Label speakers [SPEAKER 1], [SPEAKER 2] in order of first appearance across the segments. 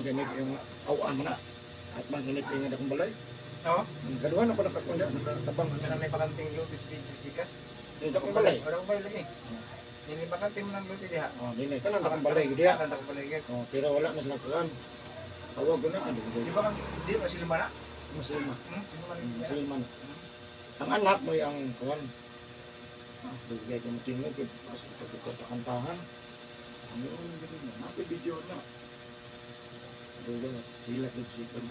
[SPEAKER 1] ganit yung awan na. At man ganit yung akong balay.
[SPEAKER 2] Oo.
[SPEAKER 1] Ang kaduha na ko nakakunda, nakatabang.
[SPEAKER 2] Kana may bakanting lutis bigas.
[SPEAKER 1] Dito akong balay.
[SPEAKER 2] Wala akong balay lagi. Dili bakante mo ng luti diha.
[SPEAKER 1] Oh, dili kanan akong balay gud diha.
[SPEAKER 2] Kanan akong balay gyud.
[SPEAKER 1] Oh, pero wala na sila kuan. Tawag ko na ano.
[SPEAKER 2] Di ba kang di ba sila mana?
[SPEAKER 1] Musulman.
[SPEAKER 2] Sila man.
[SPEAKER 1] Musulman. Ang anak mo ang kuan. Ah, dugay ko motingog kay pasok ko kantahan. Ano gid na? Napi video na. Dugay hilak gud si kuan.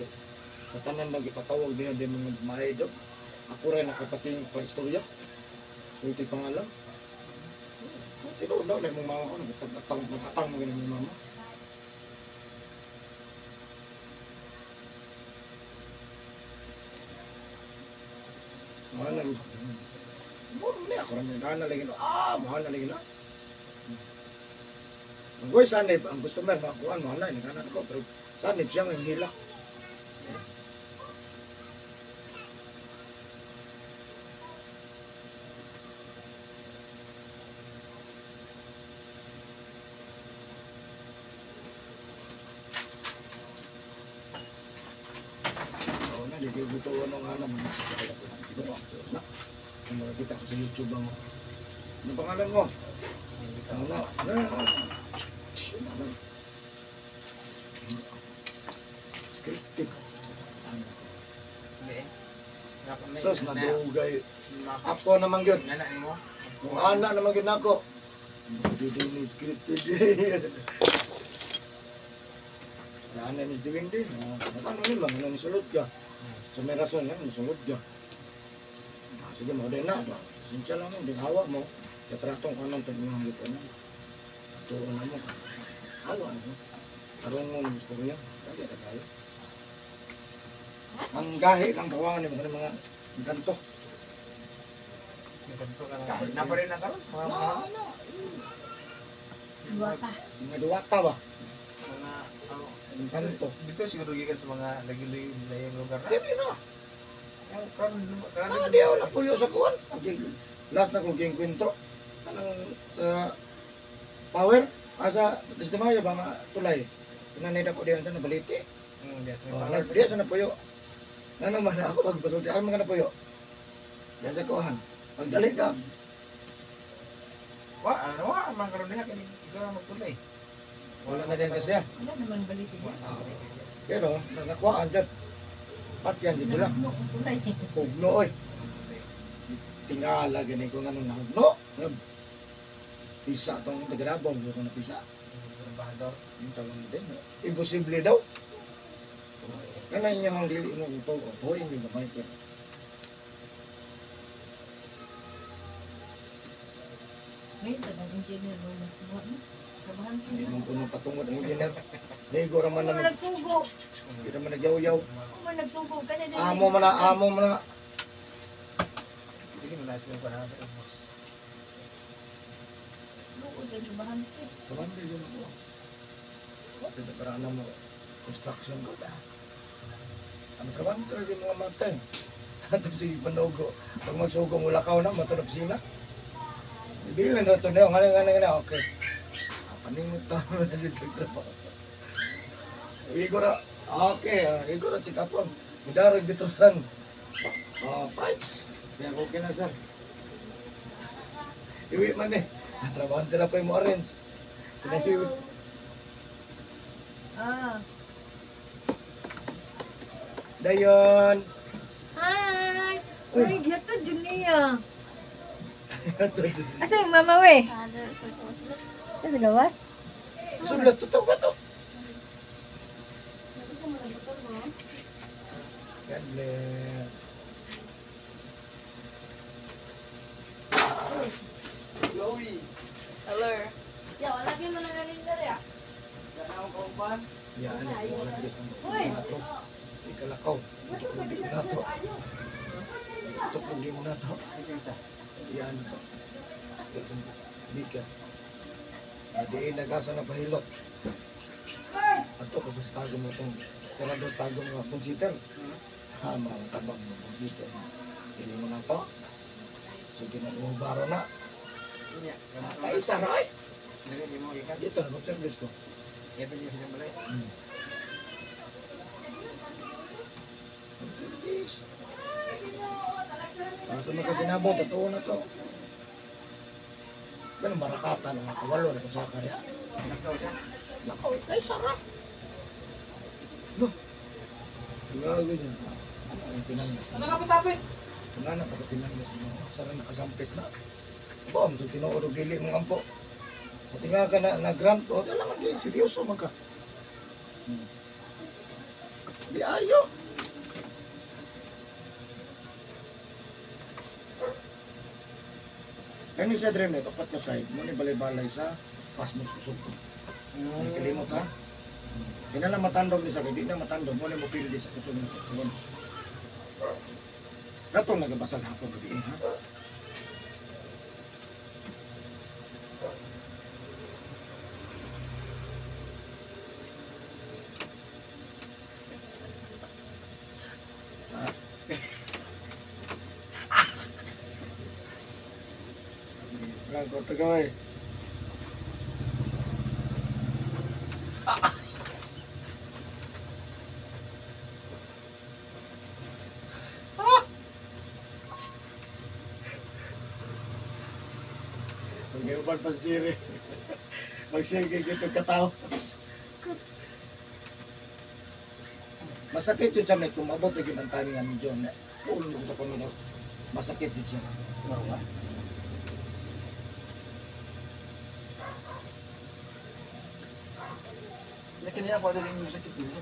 [SPEAKER 1] Sa tanan lagi patawag niya di mga maay daw. Ako rin nakapating pa istorya. Sulti pangalan. Tinuod daw lang mong mama ko, nagtatang nagtatang mo ganun mong mama. Mahal na mo ni ako rin nagana lagi no. Ah, mahal na lagi na. Ang goy sanib, ang customer makuan mahal na nagana ko pero sanib siya ang hilak. Oo na, di kayo gutuan ng alam. Na, ang makikita ko sa YouTube ang ano pangalan mo? Ano? Ano? Ano? Scripted. Ano?
[SPEAKER 2] Hindi.
[SPEAKER 1] Sus, nadugay. Ako naman yun.
[SPEAKER 2] Nana nimo.
[SPEAKER 1] Kung ana naman yun ako. Hindi ni scripted. Wala na is doing din. Ano ni bang? Ano ni sulod ka? So may rason yan, sulod ka. Ah, sige mo din na. Sinsya lang mo, di hawa mo. Kaya pratong kanan itong mga hangit ano. Tuon na mo. Hawa mo. Tarong mo ng istorya. Kaya na tayo. Ang gahi lang tawangan ni mga mga ganto.
[SPEAKER 2] Ganto ka na. Napa rin lang karon. Mga
[SPEAKER 1] No,
[SPEAKER 2] mga
[SPEAKER 1] no.
[SPEAKER 3] Duwata.
[SPEAKER 1] Mga duwata ba?
[SPEAKER 2] mga ano.
[SPEAKER 1] Ang kanto.
[SPEAKER 2] Dito siguro gikan sa mga lagi-lagi layang lugar na.
[SPEAKER 1] Dili na.
[SPEAKER 2] Yung karon karon
[SPEAKER 1] Ah, di ako napuyo sa kuwan. Okay. Last na kong kwentro. Anong sa power? Asa, Testimayo ba nga tulay? Pinanida ko diyan sa nabaliti.
[SPEAKER 2] Yes, may
[SPEAKER 1] Oh,
[SPEAKER 2] power.
[SPEAKER 1] diya sa napuyo. Nga naman ako pagpasulti. Ano mga napuyo? Diya sa kuhan. Pagdali ka.
[SPEAKER 2] Wa, ano wa man karon diha kay ikaw ang magtulay.
[SPEAKER 1] Wala na diyan kasi. Ah.
[SPEAKER 3] Wala naman balik niya.
[SPEAKER 1] Ah, pero, nakuhaan dyan. Patyan dyan sila.
[SPEAKER 3] Nahugno ang tulay.
[SPEAKER 1] Hugno, oy. Tingala, gani ko nga nung nahugno. Pisa tong tagalabong. Hindi ko na pisa.
[SPEAKER 2] Embahador.
[SPEAKER 1] Yung tawag din. No? Imposible daw. Kanay niya ang dili mo kung tuo. Tuoin yung gamay ko.
[SPEAKER 3] Ngayon, tagang engineer mo nakuha no? Trabahan ko
[SPEAKER 1] Hindi
[SPEAKER 3] na.
[SPEAKER 1] mo puno patungod ang engineer. Ligo raman
[SPEAKER 3] Ako man
[SPEAKER 1] naman.
[SPEAKER 3] nagsugo.
[SPEAKER 1] Hindi naman nagyaw-yaw.
[SPEAKER 3] Ako man nagsugo. Kana din.
[SPEAKER 1] Amo man na, amo man na.
[SPEAKER 2] Dili mo na sila para ubos.
[SPEAKER 3] Luod ang trabahan ko.
[SPEAKER 1] Kamanda yun ako. Pwede para alam mo, construction ko ba? Ang trabaho talaga yung mga mata eh. Ato sige panugo. Pag magsugo mo lakaw na, matulog sila. Ibilan na ito na yun. Nga nga nga okay. Ah, paningot tayo na dito yung trabaho. Igo ra, okay. Ah, igo ra, chikapon. Midarag dito san. Ah, punch. Kaya okay na sir. Iwi man eh. Ah, trabaho tira pa yung orange. Pinahiwi.
[SPEAKER 3] Ah.
[SPEAKER 1] Dayon.
[SPEAKER 3] Hi!
[SPEAKER 1] Uy.
[SPEAKER 3] Uy, gihatod jud niya.
[SPEAKER 1] Ito.
[SPEAKER 3] Asa yung mama we? Asa sa gawas?
[SPEAKER 1] Sulat to ka to. God bless.
[SPEAKER 2] Chloe.
[SPEAKER 3] Hello. Ya, wala gyud mo nang dere ah.
[SPEAKER 2] Ganaw ka uban.
[SPEAKER 1] Yan, ito sa Diyos ang
[SPEAKER 3] Uy.
[SPEAKER 1] cross. Ikalakaw. Ito na to. Ito problema na to.
[SPEAKER 2] Kinsa?
[SPEAKER 1] Yan ito. Diyos ang bika. Adiin nagasa na pahilot. Ato ko sa tago mo itong Karado tago mga konsiter. Ha, mga tabang mga konsiter. Pili mo na to. So, ginagubaro na.
[SPEAKER 2] Nya.
[SPEAKER 1] Kaisa ra ay.
[SPEAKER 2] Dili mo gikan.
[SPEAKER 1] Dito, nag-service ko.
[SPEAKER 2] Ito niya silang balay.
[SPEAKER 1] Please. Kaso magkasinabot, totoo na to. Ganun barakata ng mga kawalo na kung saka niya.
[SPEAKER 2] Nakaw siya.
[SPEAKER 1] Nakaw, ay sara. No. Gago niya. Ano ang pinangas?
[SPEAKER 2] Ano ka patapit?
[SPEAKER 1] Nga na, taga pinangas mo. Sara nakasampit na. Ba, mo sa tinuod og dili mong ampo. Pati nga ka na, na-grant, o, alam man kayo, seryoso man ka. Di ayo. Kani sa dream nito, upat ka side, mo ni balay-balay sa pasmos kusog ko. Ay, kalimot ha. Kaya na matandog ni sa kay di na matandog, mo ni mo pildi sa kusog nito. Tugon. Katong nagabasag hapon gabi ha. Lang ko tagay. Pag-iuban pa si Jerry. Magsige gito katao. Masakit yun siya, mate. Kung mabot na yun ang timing nga medyo. Ulo ko sa kamino. Masakit yun siya.
[SPEAKER 2] Marwa. Laki niya ako din yung sakit niya.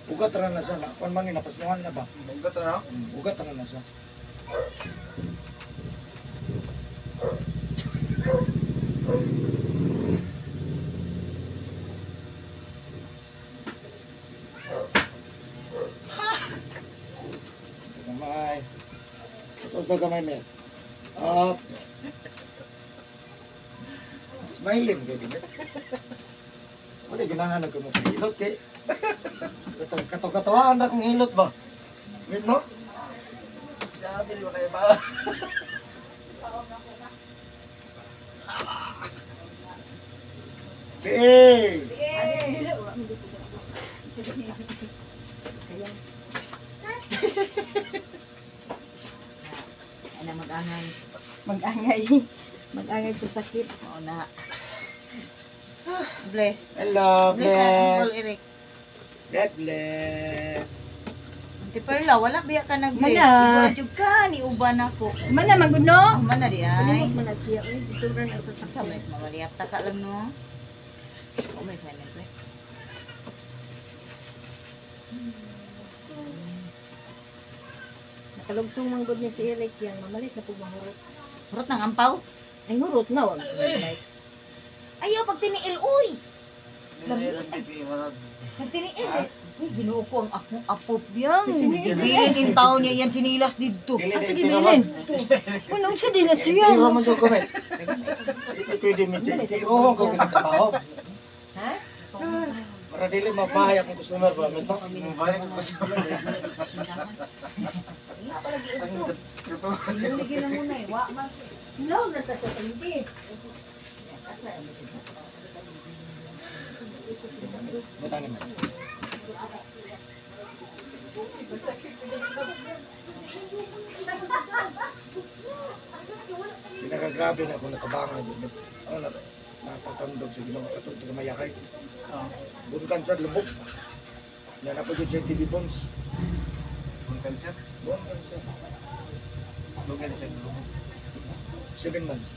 [SPEAKER 1] Ugat ra na siya. Kung man yun, napasmuhan na ba?
[SPEAKER 2] Ugat na no?
[SPEAKER 1] Ugat ra na siya. Kamay. Sos na kamay, Mel. Up. Smiling kay Mel. Wala ganahan na ko mo hilot kay. Kato-katawaan na kong hilot ba? Mel, no?
[SPEAKER 2] Grabe, di ba kayo ba?
[SPEAKER 1] Hey!
[SPEAKER 3] Dili, wa mo dito. Kaya.
[SPEAKER 4] Ana mag-angay.
[SPEAKER 3] Mag-angay. Mag-angay sa sakit.
[SPEAKER 4] Oo na. Bless.
[SPEAKER 1] Hello,
[SPEAKER 4] Bless, Uncle
[SPEAKER 1] bless.
[SPEAKER 4] Eric.
[SPEAKER 1] God bless.
[SPEAKER 4] Auntie Perla, wala biya ka nag-bless.
[SPEAKER 3] Mana.
[SPEAKER 4] Ikaw jud ka ni uban ako.
[SPEAKER 3] Mana magud no?
[SPEAKER 4] Ah, mana di ay.
[SPEAKER 3] Palimot man na siya oy, dito ra na sa
[SPEAKER 4] Sa
[SPEAKER 3] sakit.
[SPEAKER 4] may mamaliyap ta ka lang no. O may silent pre.
[SPEAKER 3] Nakalugsong man gud niya si Eric yang mamalit na pug mahurot.
[SPEAKER 4] Hurot ng ampaw.
[SPEAKER 3] Ay hurot na wag. Like,
[SPEAKER 4] Ayaw pag tiniil uy.
[SPEAKER 2] Hindi
[SPEAKER 4] Pag tiniil eh. Uy, Ginoo ko ang akong apop yang.
[SPEAKER 3] Tiniil.
[SPEAKER 4] Bilin in taon niya yan sinilas didto.
[SPEAKER 3] ah, sige bilin. Kuno unsa din na siya?
[SPEAKER 1] Tiro mo sa comment. Hindi pwede mi Tirohon ko kini trabaho.
[SPEAKER 3] Ha?
[SPEAKER 1] Para dili mabahay akong customer ba, met no?
[SPEAKER 2] Mabalik pa sa
[SPEAKER 4] Nga pala gi ito. Ligi na muna eh. Wa man.
[SPEAKER 3] Hilawag na ta sa tindi.
[SPEAKER 1] Buta ni man. Pinakagrabe na akong natabangan dun. Ano na, napatandog sa Ginoo katong taga Mayakay. Bone cancer lubok. Yan ako dyan sa TV bones.
[SPEAKER 2] Bone cancer?
[SPEAKER 1] Bone cancer.
[SPEAKER 2] Bone cancer.
[SPEAKER 1] 7 months.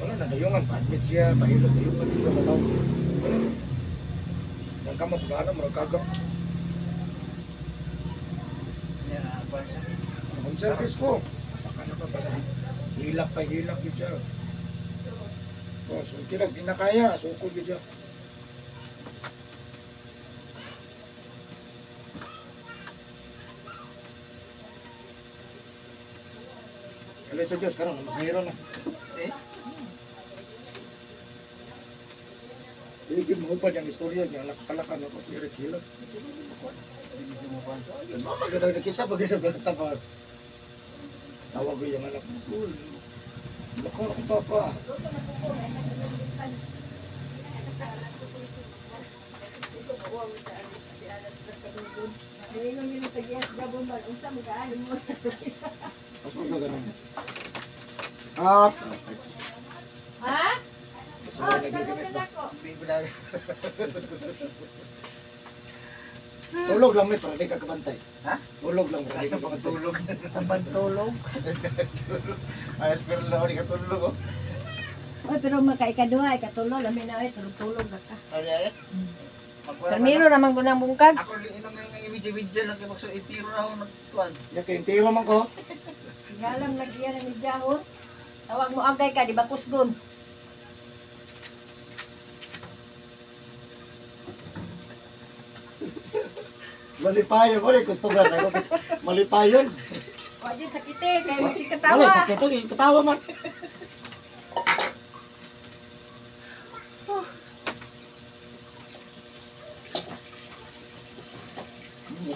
[SPEAKER 1] Wala na, dayungan. Pa-admit siya, pahilot, dayungan. Dito ka tao. Wala. Yang kama pag-ano, marag kagam.
[SPEAKER 2] Yan, ah, siya.
[SPEAKER 1] Home service ko. Saka na pa ba? Hilak pa, hilak yun siya. Oh, so tinag, di na kaya. Sukol yun siya. Alay sa Diyos, karon masahiro na.
[SPEAKER 2] Eh?
[SPEAKER 1] Dili gyud mahupad ang istorya niya, nakakalakan ako si Eric Hilak.
[SPEAKER 2] Hindi siya mo
[SPEAKER 1] Ayun, mama, gano'n nakisa ba gano'n ba tama? Tawag ko yung anak mo. Cool. Lako ako, papa.
[SPEAKER 3] Dito ko uwa sa di alat sa kadugod. Ngayon yung tagiyas gabon ba unsa mo kaano mo.
[SPEAKER 1] Tapos huwag na ganun. Up.
[SPEAKER 3] Ha?
[SPEAKER 1] Kasi
[SPEAKER 3] Oh,
[SPEAKER 1] wala nagigamit ba?
[SPEAKER 3] ako.
[SPEAKER 2] Hindi ko na.
[SPEAKER 1] Tulog lang may para di ka kabantay.
[SPEAKER 2] Ha?
[SPEAKER 1] Tulog lang para di ka kabantay.
[SPEAKER 2] Tulog.
[SPEAKER 4] Ang pantulog.
[SPEAKER 2] Ayos pero lang ako katulog oh.
[SPEAKER 3] Oy, pero makaikaduha, ikatulo, lami na ay tulog-tulog na ka.
[SPEAKER 2] Ano yan?
[SPEAKER 3] Termino naman ko ng bungkag.
[SPEAKER 2] Ako rin inong nga ibidya-bidya lang kay magsa itiro na ako nagtuan.
[SPEAKER 1] Ya kay intiro man ko.
[SPEAKER 3] Galam lagi yan ang midyahon. Tawag mo agay ka, di ba kusgon?
[SPEAKER 1] Malipayon ko rin customer ako. Malipayon.
[SPEAKER 3] Wa jud sakite kay masig katawa.
[SPEAKER 1] Wala sakit to, katawa man.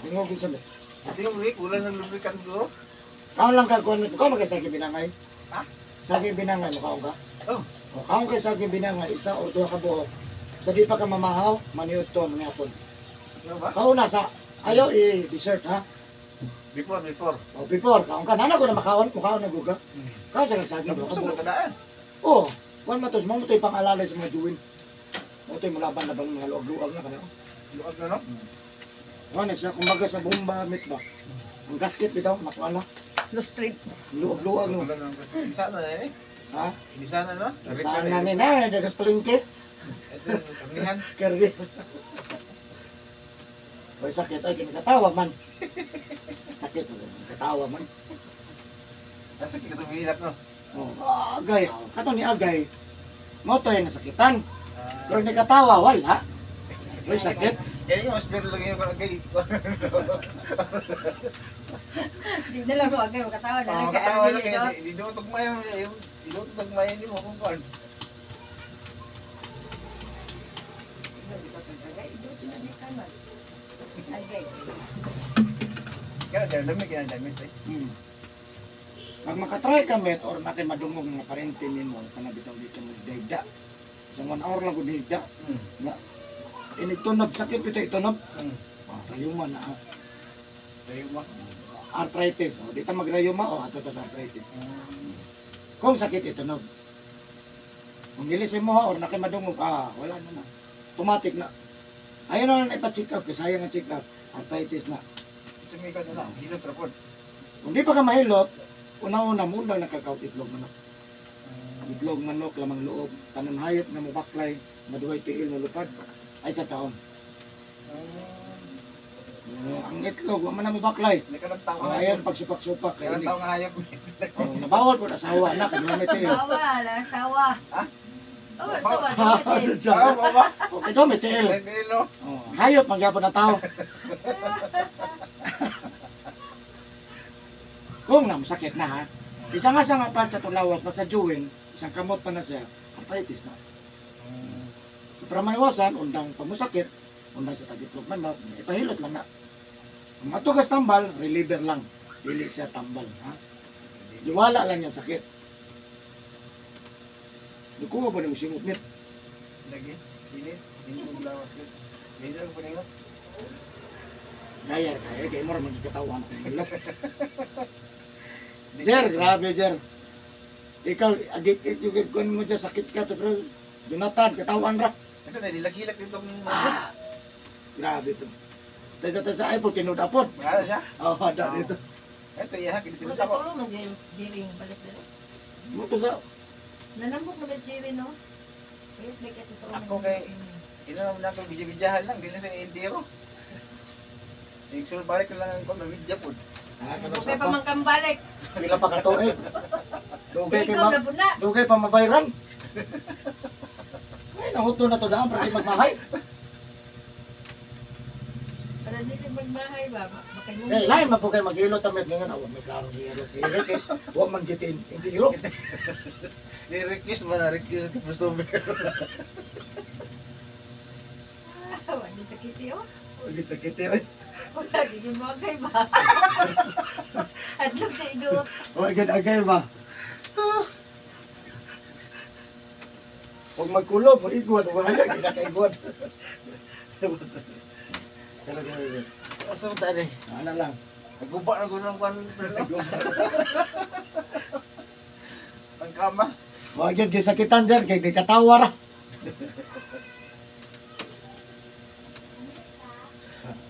[SPEAKER 1] Tingog yun sabi.
[SPEAKER 2] Ito yung week, wala nang lubricant ko.
[SPEAKER 1] Kaon lang ka kuan mo ka magay binangay.
[SPEAKER 2] Ha?
[SPEAKER 1] Saging binangay mo kaon ka?
[SPEAKER 2] Oh.
[SPEAKER 1] O kaon kay saging binangay isa or duha ka buok. Sa di pa ka mamahaw, maniud to mangyapon.
[SPEAKER 2] Ano ba?
[SPEAKER 1] Kauna sa ayo i dessert ha.
[SPEAKER 2] Before, before.
[SPEAKER 1] O before kaon ka nana ko na makaon, mukaon na guga. Kaon sa kag saging duha ka
[SPEAKER 2] Busog na
[SPEAKER 1] buok.
[SPEAKER 2] kadaan.
[SPEAKER 1] Oh, kuan matos mo to'y pang-alalay sa mga juwin. Mo to'y mulaban-laban mga luag-luag na kanako.
[SPEAKER 2] Luag na no?
[SPEAKER 1] Kuan na siya kumbaga sa bomba mit ba. Ang gasket bitaw nakuha na.
[SPEAKER 3] Lustrid.
[SPEAKER 1] Luag-luag no.
[SPEAKER 2] Wala nang gusto. Isa na eh.
[SPEAKER 1] Ha?
[SPEAKER 2] Isa na no?
[SPEAKER 1] Saan na ni na dagas palengke.
[SPEAKER 2] Ito, karnihan.
[SPEAKER 1] Karni. May sakit ay kinikatawa man. Sakit katawa man.
[SPEAKER 2] Nasa kikatumilat no?
[SPEAKER 1] Oh, agay. Oh. Kato ni agay. Mo to yung nasakitan.
[SPEAKER 2] Ah.
[SPEAKER 1] Pero ni katawa wala. May sakit.
[SPEAKER 2] Kaya nga, mas pero lang yung agay.
[SPEAKER 3] Di na lang ko agay makatawa na lang
[SPEAKER 2] Oo,
[SPEAKER 3] kay
[SPEAKER 2] katawa
[SPEAKER 3] Arvin
[SPEAKER 2] lang
[SPEAKER 3] ito.
[SPEAKER 2] kaya. Hindi doon tugmayan. Hindi doon tugmayan yung mga kung
[SPEAKER 3] Agay.
[SPEAKER 2] Kaya dahil lamig, kaya damit eh.
[SPEAKER 1] Pag makatry ka met or makay madungog mga parente nimo kana bitaw di ka magdayda. Sa 1 hour lang gud higda. Inig tunob sakit bitaw itunob. Oh, rayuma na. Ah.
[SPEAKER 2] Rayuma.
[SPEAKER 1] Arthritis. Oh, di ta magrayuma oh ato ta sa arthritis. Kung sakit itunob. Kung dili sa imo or nakay madungog ah wala na na. Automatic na. Ayaw na lang ipa-check up kasi sayang ang check up. Arthritis na.
[SPEAKER 2] Sumikot na lang. Hilot report.
[SPEAKER 1] Kung di pa ka mahilot, una-una muna nakakaut itlog manok. Itlog manok, lamang loob, tanan hayop na mubaklay, na duhay tiil mo lupad, ay sa taon. Ang itlog, wa man na mubaklay.
[SPEAKER 2] Nakalang tao
[SPEAKER 1] Ang
[SPEAKER 2] nga
[SPEAKER 1] ayan, pagsupak-supak, kay
[SPEAKER 2] Nakalang
[SPEAKER 1] ini.
[SPEAKER 2] tao nga hayop.
[SPEAKER 1] Oh, nabawal po asawa na, kaya may tiil.
[SPEAKER 3] Bawal, asawa.
[SPEAKER 2] Ha?
[SPEAKER 3] Bawal, asawa.
[SPEAKER 1] Ano siya?
[SPEAKER 2] Ah, ba?
[SPEAKER 1] Okay daw, may tiil.
[SPEAKER 2] May tiil, no?
[SPEAKER 1] Oh, hayop, mangyapon na tao. Kung na, masakit na ha. Isa nga sa nga part sa tulawas, basta juwing, isang kamot pa na siya, arthritis na. So, para maiwasan, undang pamusakit, undang sa tagitlog manok, ipahilot lang na. Ang matugas tambal, reliever lang. Dili siya tambal. Ha? Liwala lang yan sakit. Nakuha ba ng singot nit?
[SPEAKER 2] Lagi. Dili. Dili mo lawas. Dili lang po ninyo.
[SPEAKER 1] Gaya, kaya, kaya mo rin magkikatawan. Jer, grabe Jer. Ikaw, agit, kun mo dyan, sakit ka to, pero Jonathan, katawan ra.
[SPEAKER 2] Kasi nililak-hilak dito ang
[SPEAKER 1] Ah, grabe to. Tesa tesa ay po tinudapod.
[SPEAKER 2] Wala siya.
[SPEAKER 1] Oh, ada dito.
[SPEAKER 2] Ito, iha, kinitinod ako.
[SPEAKER 3] Magkatulong man yung Jerry balik dali.
[SPEAKER 1] Mo to sa
[SPEAKER 3] Nanambok na ba si Jerry no? Wait, may ito sa unang.
[SPEAKER 2] Ako kay- Ino naman ako, bidya-bidyahan lang. Dili sa intiro. Iksul balik lang ang kung nabidya po.
[SPEAKER 1] Ah, kano
[SPEAKER 3] Okay
[SPEAKER 1] sa
[SPEAKER 3] pa
[SPEAKER 1] pa.
[SPEAKER 3] man kang balik.
[SPEAKER 1] Pila pa ka tuig. Dugay kay
[SPEAKER 3] Ikaw
[SPEAKER 1] ma
[SPEAKER 3] na po na.
[SPEAKER 1] dugay pa mabayran. Ay, nahuto na to daan para di magmahay.
[SPEAKER 3] Para dili magmahay ba? Makayong.
[SPEAKER 1] Eh, lain man po kay maghilot tamit ngayon. Awa may klarong hilot. Hilot eh. Wa man gitin intiro.
[SPEAKER 2] Ni-request ba na request kay customer?
[SPEAKER 3] Ah, wala sakit oh.
[SPEAKER 1] Ug sakit eh.
[SPEAKER 3] Wala gigil mo agay ba? Adlok sa ido.
[SPEAKER 1] Wa gid agay ba. Huwag magkulob, maigwan, wala, ginakaigwan. Kala kala.
[SPEAKER 2] Asa man tani?
[SPEAKER 1] Ana lang.
[SPEAKER 2] Naguba na gud ang kwan. Ang kama.
[SPEAKER 1] Wa gyud gisakitan sir kay gikatawa ra.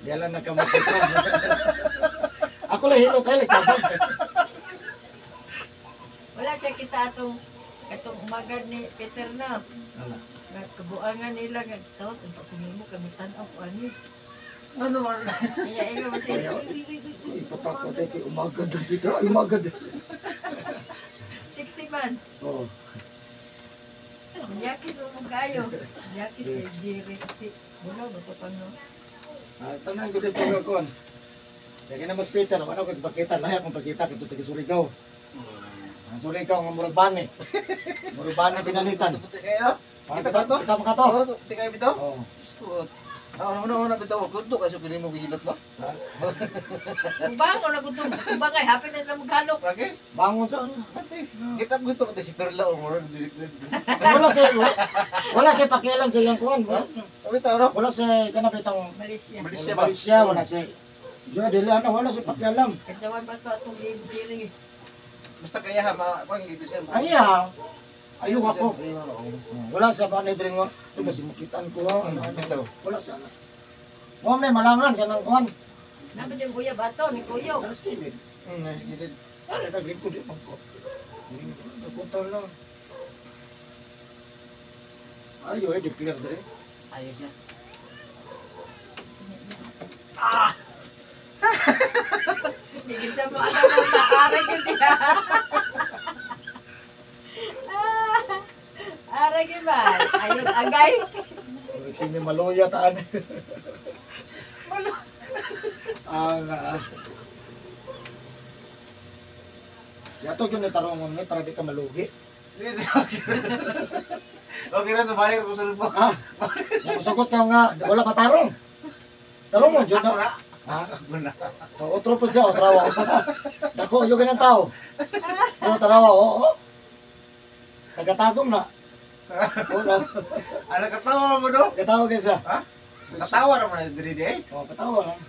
[SPEAKER 1] Di lang nakamakita. Ako lang hilo kay tabang.
[SPEAKER 3] Wala siya kita atong katong umagad ni Peter na.
[SPEAKER 1] Ala.
[SPEAKER 3] Nagkabuangan nila nga tawag ang pakunimo kami tan-aw ko ani.
[SPEAKER 2] Ano man?
[SPEAKER 3] Iya ilo man siya.
[SPEAKER 1] Ipatakot ay kay umagad ang Peter. Ay umagad.
[SPEAKER 3] Sexy man.
[SPEAKER 1] Oo.
[SPEAKER 3] Yakis mo mo kayo. Yakis kay Jerry si Bulo ba to pa no?
[SPEAKER 1] Tanan ko dito nga kon. Kaya na mas Peter, wala ko ipakita, lahi akong pakita kito taga Surigao. Ang Surigao nga murag bani. Murag bani pinalitan.
[SPEAKER 2] Puti kayo.
[SPEAKER 1] Kita ka to? Kita mo ka to?
[SPEAKER 2] Oh, puti kayo bitaw.
[SPEAKER 1] Oo.
[SPEAKER 2] Skot. Ah, una una bitaw ko to kasi kini mo gihilot ba?
[SPEAKER 3] Ubang o nagutom. Ubang ay happy na sa maghalok.
[SPEAKER 2] Lagi.
[SPEAKER 1] Bangon sa ano?
[SPEAKER 2] Pati. Kita ko to pati si Perla o murag dili.
[SPEAKER 1] Wala siya, wala siya pakialam sa iyang kuan.
[SPEAKER 2] Bitaw no?
[SPEAKER 1] Wala siya kanang bitang
[SPEAKER 3] Malaysia.
[SPEAKER 2] Malaysia ba?
[SPEAKER 1] Malaysia, wala siya. Diyo, dili ano, wala siya pakialam.
[SPEAKER 3] Kadyawan ba to atong Jerry?
[SPEAKER 2] Basta kaya ha ma kuan dito siya.
[SPEAKER 1] Ay, ha. Ayaw ako.
[SPEAKER 2] Ayaw ako.
[SPEAKER 1] Wala siya ba ni Dringo? Ito ba simukitan ko ha? Ano, ano.
[SPEAKER 2] Bitaw.
[SPEAKER 1] Wala siya. Mo may malangan kanang kuan.
[SPEAKER 3] Nabot yung kuya bato ni Kuyo.
[SPEAKER 1] Alas kilid.
[SPEAKER 2] Gilid.
[SPEAKER 1] Tara, naglingkod di man ko. Nagpunta lang. Ayo, eh, declare dire.
[SPEAKER 2] Ayaw siya.
[SPEAKER 3] Bigit sa mo alam mo maaray yun niya. Aray gyud ba? Ayun agay.
[SPEAKER 1] Sini maloya taan. Ang Yato gyud ni tarongon ni para di ka malugi.
[SPEAKER 2] Okay. Okay ra to balik ko sa lupo.
[SPEAKER 1] Ah. Musugot ka nga wala pa tarong. Tarong mo jud
[SPEAKER 2] Ako
[SPEAKER 1] na.
[SPEAKER 2] na.
[SPEAKER 1] Ha?
[SPEAKER 2] Ako na.
[SPEAKER 1] O, otro po siya, o trawa. Dako, yung ganang tao. O, tarawa, oo. Tagatagom na. Oo, no.
[SPEAKER 2] Ano katawa mo no?
[SPEAKER 1] Katawa kayo siya.
[SPEAKER 2] Ha? Katawa ra man diri di.
[SPEAKER 1] O, katawa lang.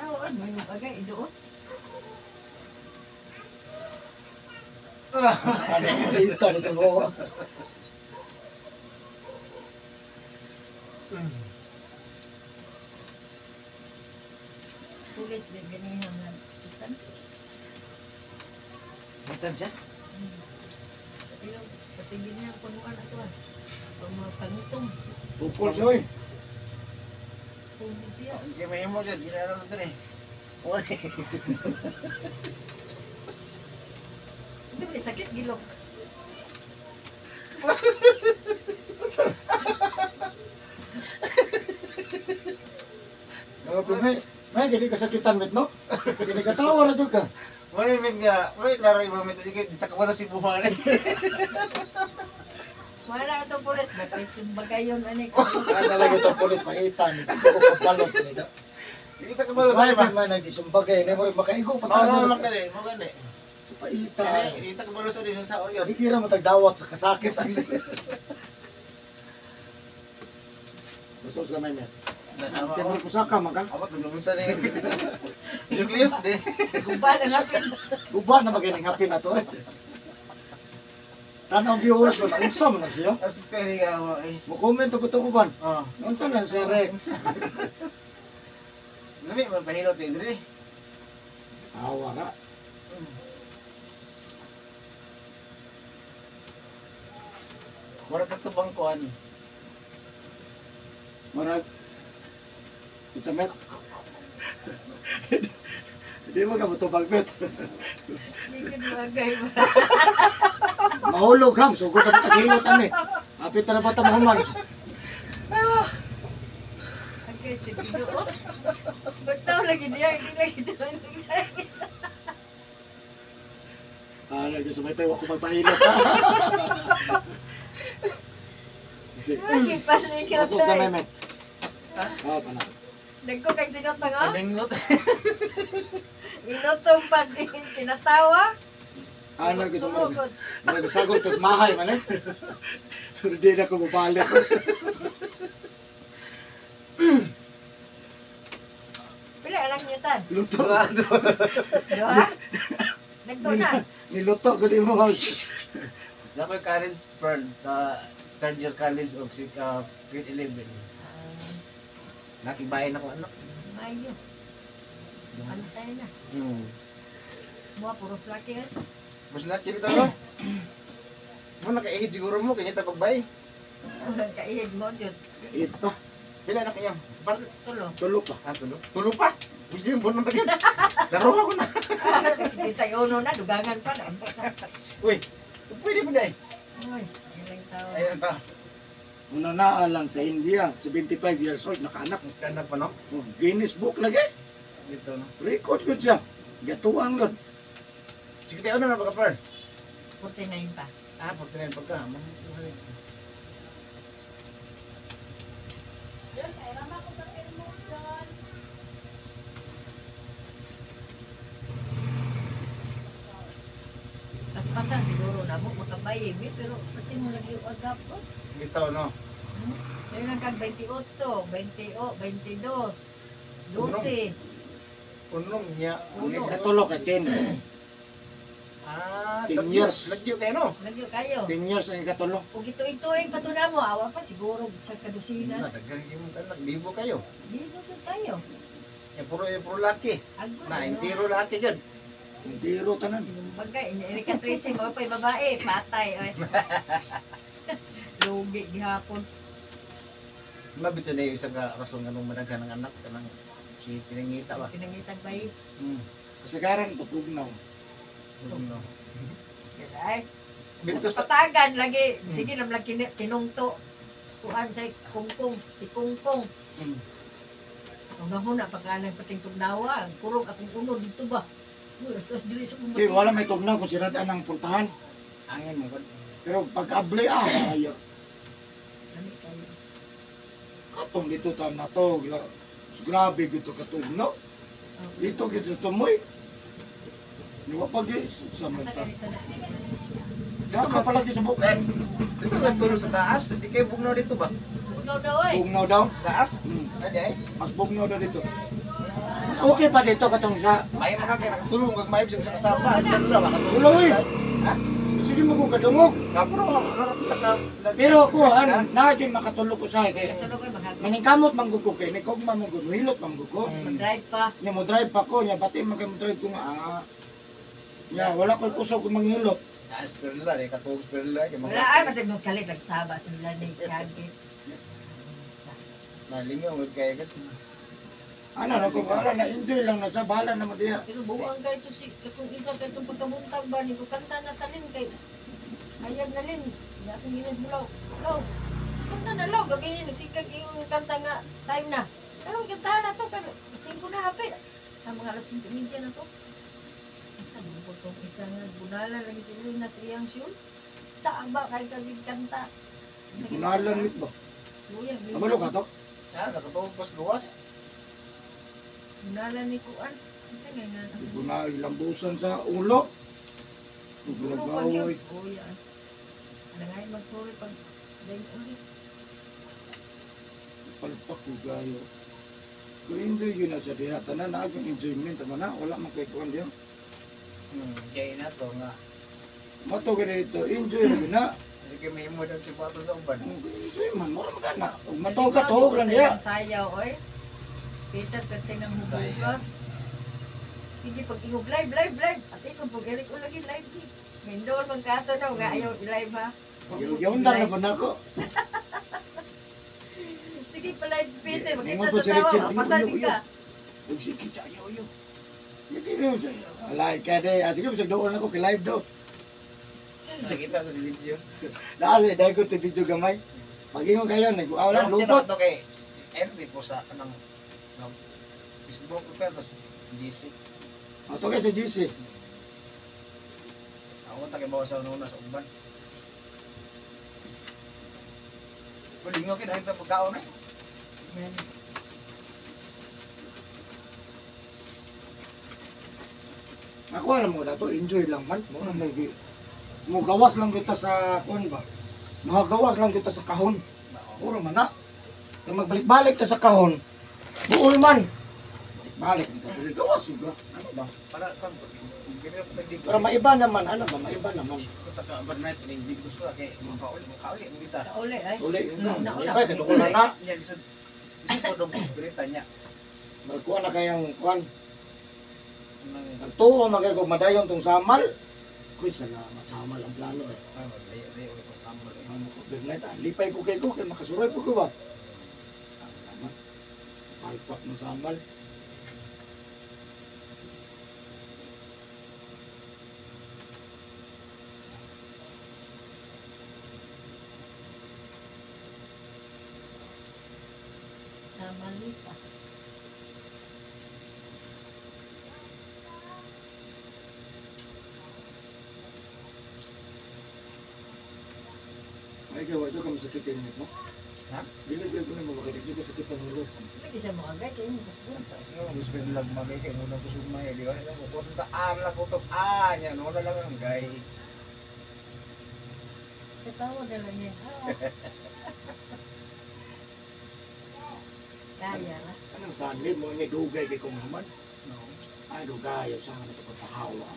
[SPEAKER 3] Tawon mo yung agay iduot.
[SPEAKER 1] Ano sa kita dito mo.
[SPEAKER 3] Pulis ba ganihan nga sakitan.
[SPEAKER 2] Gitan siya.
[SPEAKER 3] Pero patingin niya ang panuan ato ah. Pag mga pangutong.
[SPEAKER 1] Sukol siya, oy.
[SPEAKER 3] Tungkol siya.
[SPEAKER 2] Kay mahimo siya ginano na diri. Oy.
[SPEAKER 3] Hindi ba sakit gilok?
[SPEAKER 1] May gini kasakitan mit no? Gini katawa na jud ka.
[SPEAKER 2] May min nga, may laray ba mit sige takwa na si buhan.
[SPEAKER 3] Wala na itong pulis. Bakit bagayon ani.
[SPEAKER 1] Sana lagi itong pulis maitan. Ito ko kapalos nila.
[SPEAKER 2] Kita ka ba sa
[SPEAKER 1] Mas
[SPEAKER 2] iba?
[SPEAKER 1] man nag-isumbagay. Hindi mo rin makaigo pa
[SPEAKER 2] Mao
[SPEAKER 1] tayo.
[SPEAKER 2] lang kani, mo gani.
[SPEAKER 1] Sa paita.
[SPEAKER 2] Kita ka ba sa diri sa oyon.
[SPEAKER 1] Sige ra mo tagdawat sa kasakit. Gusto sa gamay met. Kaya mo kusaka man ka.
[SPEAKER 2] Abot nagmunsa ni. Nuclear di.
[SPEAKER 3] Guba na nga pin.
[SPEAKER 1] Guba na maganing happy na to eh. Tanaw viewers ko, naunsa man na siya.
[SPEAKER 2] As kay nga mo eh.
[SPEAKER 1] Mo comment ko to uban.
[SPEAKER 2] Oh.
[SPEAKER 1] Naunsa na si Rex.
[SPEAKER 2] Lami man pahilot eh diri.
[SPEAKER 1] Awa ra.
[SPEAKER 2] Mura ka tubang kuan.
[SPEAKER 1] Marag. It's a met. Hindi mo ka mutubag bet.
[SPEAKER 3] Ligid bagay ba?
[SPEAKER 1] Mahulog ham, sugod na taghilot ani. Apit na ba ta mahuman?
[SPEAKER 3] Okay, sige doon. Bagtaw lagi diya, hindi lagi dyan.
[SPEAKER 1] Ah, lagi sumaypay wa ko magpahilot.
[SPEAKER 3] Lagi pa siya
[SPEAKER 1] Usos na memet. Ha? Oh, pana.
[SPEAKER 3] Nagko kay sinot pa nga?
[SPEAKER 2] Amingot.
[SPEAKER 3] Inotong pag tinatawa.
[SPEAKER 1] Ah, lagi
[SPEAKER 3] Pila anak niyo tan?
[SPEAKER 1] Luto.
[SPEAKER 3] Duha? Nagto na.
[SPEAKER 1] Niluto ko di mo.
[SPEAKER 2] Nakoy college pearl, third year college og grade 11. Nakibahin ako anak.
[SPEAKER 3] Mayo. Antay na. Mua puros laki eh.
[SPEAKER 2] Mas laki bitaw no. Mo nakaihid siguro mo kay kita pagbay.
[SPEAKER 3] Kaihid mo jud.
[SPEAKER 1] Gait pa.
[SPEAKER 2] Pila na kaya? Par
[SPEAKER 3] Tulo.
[SPEAKER 1] Tulo pa.
[SPEAKER 2] ah, tulo. Tulo pa. Gusto yung buwan ng tagyan. Laro ako na.
[SPEAKER 3] Sige tayo uno na dugangan pa na. Unsa?
[SPEAKER 2] Uy, pwede pa dai.
[SPEAKER 3] Uy, ilang taon.
[SPEAKER 2] Ayun ta.
[SPEAKER 1] Una naa lang sa India, 75 years old, nakaanak.
[SPEAKER 2] Kanak pa no?
[SPEAKER 1] Oh, Guinness Book lagi.
[SPEAKER 2] Dito no.
[SPEAKER 1] Record ko siya. Gatuan gud.
[SPEAKER 2] Sige tayo na baka pearl.
[SPEAKER 3] 49 pa.
[SPEAKER 2] Ah, 49 pagka.
[SPEAKER 3] Paspasan siguro na mo makabayib eh, pero pati mo lagi yung agap oh.
[SPEAKER 2] Bitaw no.
[SPEAKER 3] So yun ang kag 28, 20, 22, 12.
[SPEAKER 2] Unong niya.
[SPEAKER 3] Uno.
[SPEAKER 1] Katulo kay 10.
[SPEAKER 2] Ah,
[SPEAKER 1] 10 years.
[SPEAKER 2] Lagyo kayo no.
[SPEAKER 3] Lagyo kayo.
[SPEAKER 1] 10 years ang ikatulo.
[SPEAKER 3] Ug ito-ito pa to na mo, awa pa siguro sa kadusina.
[SPEAKER 2] Daghan gyud mo anak, bibo kayo.
[SPEAKER 3] Dili mo jud kayo.
[SPEAKER 2] Ya puro ya puro laki.
[SPEAKER 3] Agbo.
[SPEAKER 2] Na entero laki gyud.
[SPEAKER 1] Hindi tanan.
[SPEAKER 3] Sinumbagay, ini ka 13 mo pa babae, patay oy. Lugi gihapon.
[SPEAKER 2] Mabito na yung isang rason nga nung managhan ng anak kanang si pinangita ba.
[SPEAKER 3] Pinangitag bay.
[SPEAKER 1] Kasagaran patugnaw.
[SPEAKER 2] No.
[SPEAKER 3] Ay,
[SPEAKER 2] Dito
[SPEAKER 3] sa
[SPEAKER 2] sa
[SPEAKER 3] patagan lagi, sige nam lang kinungto. Tuan sa kungkong, tikungkong. Unahuna pagkalang pating tugnawa, kurog akong uno dito ba. Uy, astas dili sa
[SPEAKER 1] Di wala may tugnaw kung siradaan ang puntahan.
[SPEAKER 2] Angin mo gud.
[SPEAKER 1] Pero pag abli ayo.
[SPEAKER 3] Lami kayo.
[SPEAKER 1] Katong dito ta na to. Grabe gito katugnaw. Dito gito sa tumoy. Niwa pa gyud sa
[SPEAKER 3] Asa
[SPEAKER 1] mata.
[SPEAKER 3] ganito na?
[SPEAKER 1] Sama palagi sa bukid.
[SPEAKER 2] Dito lang tulog sa taas, di kayo bugnaw dito ba?
[SPEAKER 3] Bugnaw daw ay.
[SPEAKER 1] Bugnaw daw.
[SPEAKER 2] Taas? Adi ay.
[SPEAKER 1] Mas bugnaw daw dito. Mas okay pa dito katong sa
[SPEAKER 2] May mga kay nakatulong kag mayib sa kasama. Dito ra makatulong.
[SPEAKER 1] Ulo, eh.
[SPEAKER 2] Ha?
[SPEAKER 1] Sige mo ko kadungog.
[SPEAKER 2] Kapuro basta ka.
[SPEAKER 1] Pero ako han na jud makatulog ko sa kay
[SPEAKER 3] Tulog ay maghapon.
[SPEAKER 1] maningkamot man gud ko kay nikog man gud hilot man gud ko.
[SPEAKER 3] Mag-drive pa.
[SPEAKER 1] Nya mo drive pa ko nya pati man kay mo drive ko nga ah. Nya wala koy kusog kung manghilot.
[SPEAKER 2] Taas perla re katulog perla kay
[SPEAKER 3] Wala ay matag mo kalit nagsaba sila ni Shaggy.
[SPEAKER 2] Malingaw gud kay gud.
[SPEAKER 1] Ana na ko para na enjoy lang na sa bahala na mo diha.
[SPEAKER 3] Pero buang kay to si katong isa kay itong pagkabuntag ba ni ko kanta na talin kay hayag na lin. Di akong ginas bulaw. Law. Kanta na law gabi nagsikag yung kanta nga time na. Pero kanta na to kan 5 na hapit. Ang mga alas 5:30 na to. Asa mo ko tong isa nga bunala lagi sila na sa iyang siyul. Saba kay kasi kanta.
[SPEAKER 1] Bunalan mit ba?
[SPEAKER 3] Luya,
[SPEAKER 1] Kabalo ka to?
[SPEAKER 2] Ah, nakatulog pas gawas.
[SPEAKER 3] Bunala ni kuan. Unsa nga nga?
[SPEAKER 1] Buna ilambusan sa ulo.
[SPEAKER 3] Ulo pa gyud.
[SPEAKER 1] Gulagawoy.
[SPEAKER 3] Uya. Ano nga magsuri pag dayon ulit.
[SPEAKER 1] Palpak ko gayo. Kung enjoy yun na sa diha, tanan na akong enjoyment tama na, wala man kay kuan diha.
[SPEAKER 2] Kay na to nga.
[SPEAKER 1] Mato gani dito, enjoy ra na.
[SPEAKER 2] Sige may mo daw si Pato sa uban.
[SPEAKER 1] Enjoy man, mura man ka na. Ug matuog ka, tuog lang diha.
[SPEAKER 3] Sayaw oy. Peter perte nang hubuga. Sige pag ingog live live live. Ate kung pag ilik lagi live ni. Mendol man kato na nga ayaw i-live ha.
[SPEAKER 1] Giundang na po nako.
[SPEAKER 3] Sige pa live si Peter
[SPEAKER 1] Ningon
[SPEAKER 3] makita
[SPEAKER 1] po
[SPEAKER 3] sa
[SPEAKER 1] si Richard,
[SPEAKER 3] sawa mapasad
[SPEAKER 1] uyo, uyo.
[SPEAKER 3] ka.
[SPEAKER 1] Ug sige sa ayo ayo. Alay ka de, sige bisag doon ako kay live do.
[SPEAKER 2] Nakita ko sa video.
[SPEAKER 1] Naa sa dai ko ti video gamay. Pagingon kayo nag wala lupot.
[SPEAKER 2] To kay entry po sa kanang Facebook ko pero GC.
[SPEAKER 1] Ato kay sa GC.
[SPEAKER 2] Ako ta kay bawa sa una sa uban. Bulingaw kay nakita pagkaon eh.
[SPEAKER 1] Ako alam mo na to, enjoy lang man. Mo na may mo gawas lang kita sa kuan ba. Magawas lang kita sa kahon. Puro man na. Kung magbalik-balik ka sa kahon, buol man. Balik dito. Dili gawas juga. Ano ba?
[SPEAKER 2] Para kan
[SPEAKER 1] Pero maiba naman, ano ba? Maiba naman.
[SPEAKER 2] Ka overnight ning di gusto kay makauli makauli mo kita.
[SPEAKER 3] Uli ay.
[SPEAKER 1] Uli na.
[SPEAKER 3] Nauna.
[SPEAKER 1] Kaya kadukol na na.
[SPEAKER 2] Nya lisod. Lisod ko dong direta niya.
[SPEAKER 1] Magkuha na kayang kuan.
[SPEAKER 2] Nang
[SPEAKER 1] Nagtuo man kayo kung madayon tong samal. Kuy, salamat samal ang plano eh.
[SPEAKER 2] ah layo layo ko sambal.
[SPEAKER 1] Ano ko, overnight ah. Lipay po kayo ko, kay makasuray po ko ba? Ah, salamat. Palpak ng samal.
[SPEAKER 3] Sa Malita.
[SPEAKER 1] Ay, gawa ito ka masakitin mo.
[SPEAKER 2] Ha?
[SPEAKER 1] Dili ko na mo makinig ka sakit ang ulo.
[SPEAKER 3] Lagi siya mo agay kay mo gusto.
[SPEAKER 2] Sa iyo gusto lang magay kay muna ko sumay di ba? Ko kunta lang ko to ah nya no na lang ang gay.
[SPEAKER 3] Katawa na lang niya. Kaya ra.
[SPEAKER 1] Anong sanib mo ni dugay kay kong naman?
[SPEAKER 2] No.
[SPEAKER 1] Ay, dugay sa ano ito pagpahawa.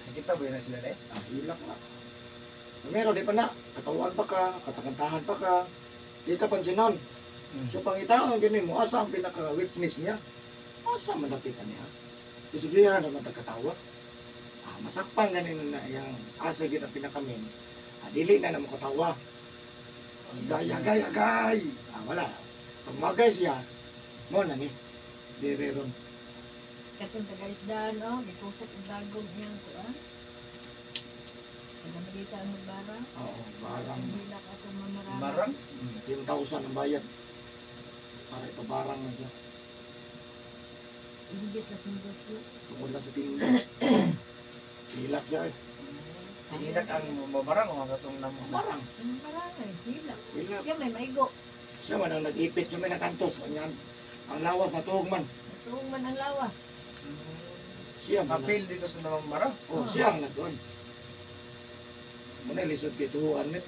[SPEAKER 2] Sakit pa ba na sila dai?
[SPEAKER 1] Ah, hilak na. Pero di pa na, katawan pa ka, katakantahan pa ka. Di ka pansinon. So pangitaon gini mo, asa ang pinaka-weakness niya? Asa madapitan niya? Isigihan naman tagkatawa. Ah, masakpan ganin na yang asa gid ang pinaka-main. Ah, dili na na mo katawa. Gay, agay, agay. Ah, wala. Pag magay siya, mo na ni. Dire ron.
[SPEAKER 3] Katong taga-isdaan oh, gikusok og dagom iyang kuan. Taga Malita ang magbarang.
[SPEAKER 1] Oo, barang.
[SPEAKER 3] Hilak ako mamarang.
[SPEAKER 2] Barang
[SPEAKER 1] 10,000 ang bayad. Para ipabarang na siya.
[SPEAKER 3] Inggit na sa negosyo.
[SPEAKER 1] Tungkol na sa tinda. Hilak siya eh.
[SPEAKER 2] Hilak ang mabarang o katong nam.
[SPEAKER 1] Barang.
[SPEAKER 3] Ang barangay, hilak.
[SPEAKER 1] Hilak.
[SPEAKER 3] Siya may maigo.
[SPEAKER 1] Siya man ang nag-ipit, siya may nakantos. Ang, ang lawas natuog man.
[SPEAKER 3] Natuong man ang lawas.
[SPEAKER 1] Siya man.
[SPEAKER 2] Apil dito sa namang barang.
[SPEAKER 1] Oh, siya ang nagtuon. Muna lisod kay tuhuan mit.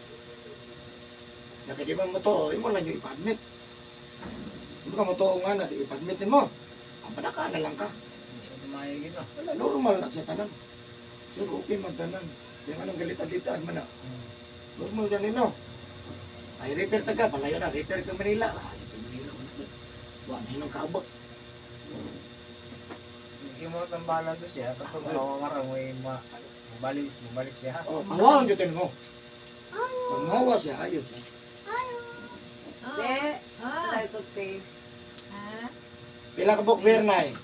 [SPEAKER 1] Nakadi man mo to, imo lang yung ipa-admit. Imo ka mo to nga na, di ipa-admit mo. Ang padaka na lang ka.
[SPEAKER 2] Hindi mo.
[SPEAKER 1] Wala, normal na sa tanan. Sir, okay man tanan. Yung anong galit-galitaan man na. Normal ganin no. Ay, repair ta ka, palayo na, repair ka Manila. Ah, repair Manila ko na sir. Buwan, hinong kaabot.
[SPEAKER 2] Imo tambalan to siya katong mamarang may ma balik balik siya.
[SPEAKER 1] Oh, pahawaon dyan mo. Panghawa siya, ayos siya.
[SPEAKER 4] Be,
[SPEAKER 3] Ah,
[SPEAKER 4] ay toothpaste.
[SPEAKER 3] ah.
[SPEAKER 1] Pila ka buok beer na eh.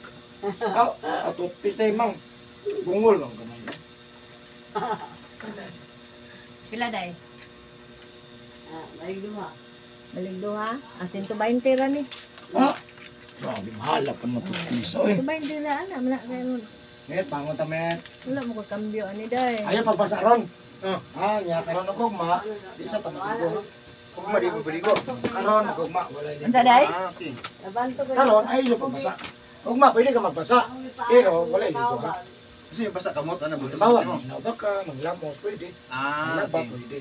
[SPEAKER 1] Aw, oh, toothpaste na mang. Gungol mang kamay.
[SPEAKER 3] Pila day?
[SPEAKER 4] Ah, balik duha.
[SPEAKER 3] Balik duha. Ah, 120 ra ni.
[SPEAKER 1] Ah! Grabe, mahala pa na toothpaste. Oy,
[SPEAKER 3] 120 ra ana, wala kayo.
[SPEAKER 1] met, bangon ta met.
[SPEAKER 3] Wala mo ka kambyo ani day.
[SPEAKER 1] Ayaw pagbasa ron. Ah, nya karon ako ma, di sa tamatigo.
[SPEAKER 2] Kung di mo baligo.
[SPEAKER 1] Karon ako ma, wala niya.
[SPEAKER 3] Unsa day?
[SPEAKER 2] Ah, okay.
[SPEAKER 4] Nabanto ko.
[SPEAKER 1] Karon ay ilo pagbasa. Ugma pwede ka magbasa. Pero wala ligo ha.
[SPEAKER 2] Kasi yung basa kamot ana buto.
[SPEAKER 1] Halimbawa, manghinaw ka, manglamos, pwede.
[SPEAKER 2] Ah,
[SPEAKER 1] Manglaba,
[SPEAKER 2] okay.
[SPEAKER 1] pwede.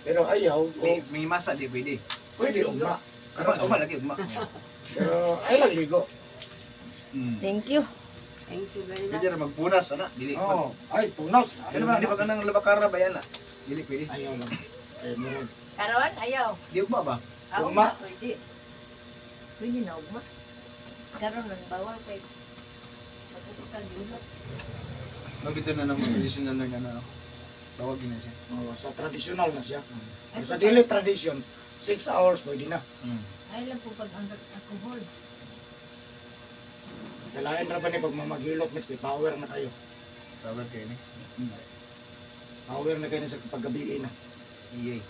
[SPEAKER 1] Pero ayaw,
[SPEAKER 2] May, may masa di pwede.
[SPEAKER 1] pwede ugma.
[SPEAKER 2] Karon uma lagi ugma.
[SPEAKER 1] Pero ay lang ligo.
[SPEAKER 3] Thank you.
[SPEAKER 4] Thank you very much.
[SPEAKER 2] Pwede ra magpunas ana, dili.
[SPEAKER 1] Oh, ay punas.
[SPEAKER 2] Ano ba di ba kanang labakara ba yan na? Dili pwede.
[SPEAKER 1] Ayaw lang. Ay, murag.
[SPEAKER 3] Karon ayaw.
[SPEAKER 2] Di ugma ba?
[SPEAKER 3] Ah,
[SPEAKER 1] Ugma.
[SPEAKER 3] Pwede. Pwede na ugma. Karon lang bawal kay magkukag gulot.
[SPEAKER 2] Mabito na ng traditional na ano. Tawag na siya.
[SPEAKER 1] Oh, sa traditional na siya. Pero sa dili tradition, 6 hours pwede na.
[SPEAKER 3] Ay lang po pag ang alcohol.
[SPEAKER 1] Kailangan ra ba ni pag mamaghilot mit kay power na kayo.
[SPEAKER 2] Tawag kayo ni.
[SPEAKER 1] Power na kayo na sa paggabi na.
[SPEAKER 2] Iyay.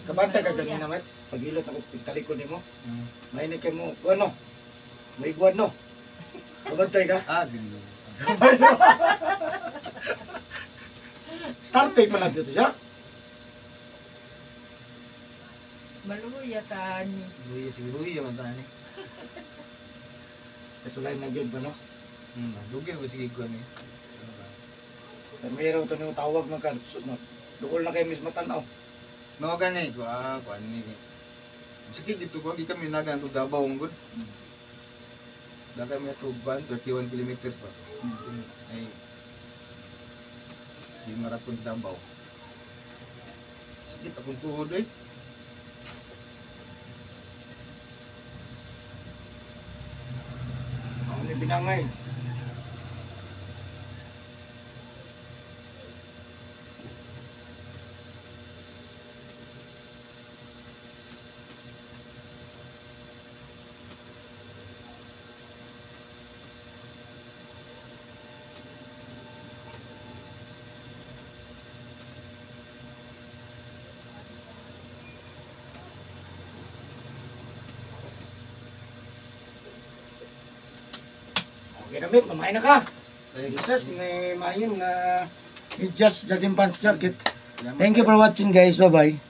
[SPEAKER 1] Kabantay ka ganina met. Paghilot ako sa pagtalikod nimo. May ni kay mo ano? May guwan no. Kabantay ka.
[SPEAKER 2] Ah, gino.
[SPEAKER 1] Start tape man na dito siya.
[SPEAKER 3] Maluya ta ni.
[SPEAKER 2] Luya si Luya man tani.
[SPEAKER 1] Kasulay na gyud ba no?
[SPEAKER 2] Dugay ko sige ko ni.
[SPEAKER 1] Pero mayroon ito nung tawag man ka. No? Duol na kayo mismo tanaw.
[SPEAKER 5] No gani ko ah kuan ni. Sakit dito ko gikan mi nagan to Davao man gud. Dagan mi to ban 31 kilometers pa. Ay si Marathon Davao. Sakit akong tuhod eh.
[SPEAKER 1] Ako ni binangay. Okay na, mate. Mamahay na ka.
[SPEAKER 5] Ay,
[SPEAKER 1] Jesus, may mayon na just jogging pants jacket.
[SPEAKER 5] Salamat.
[SPEAKER 1] Thank you for watching, guys. Bye-bye.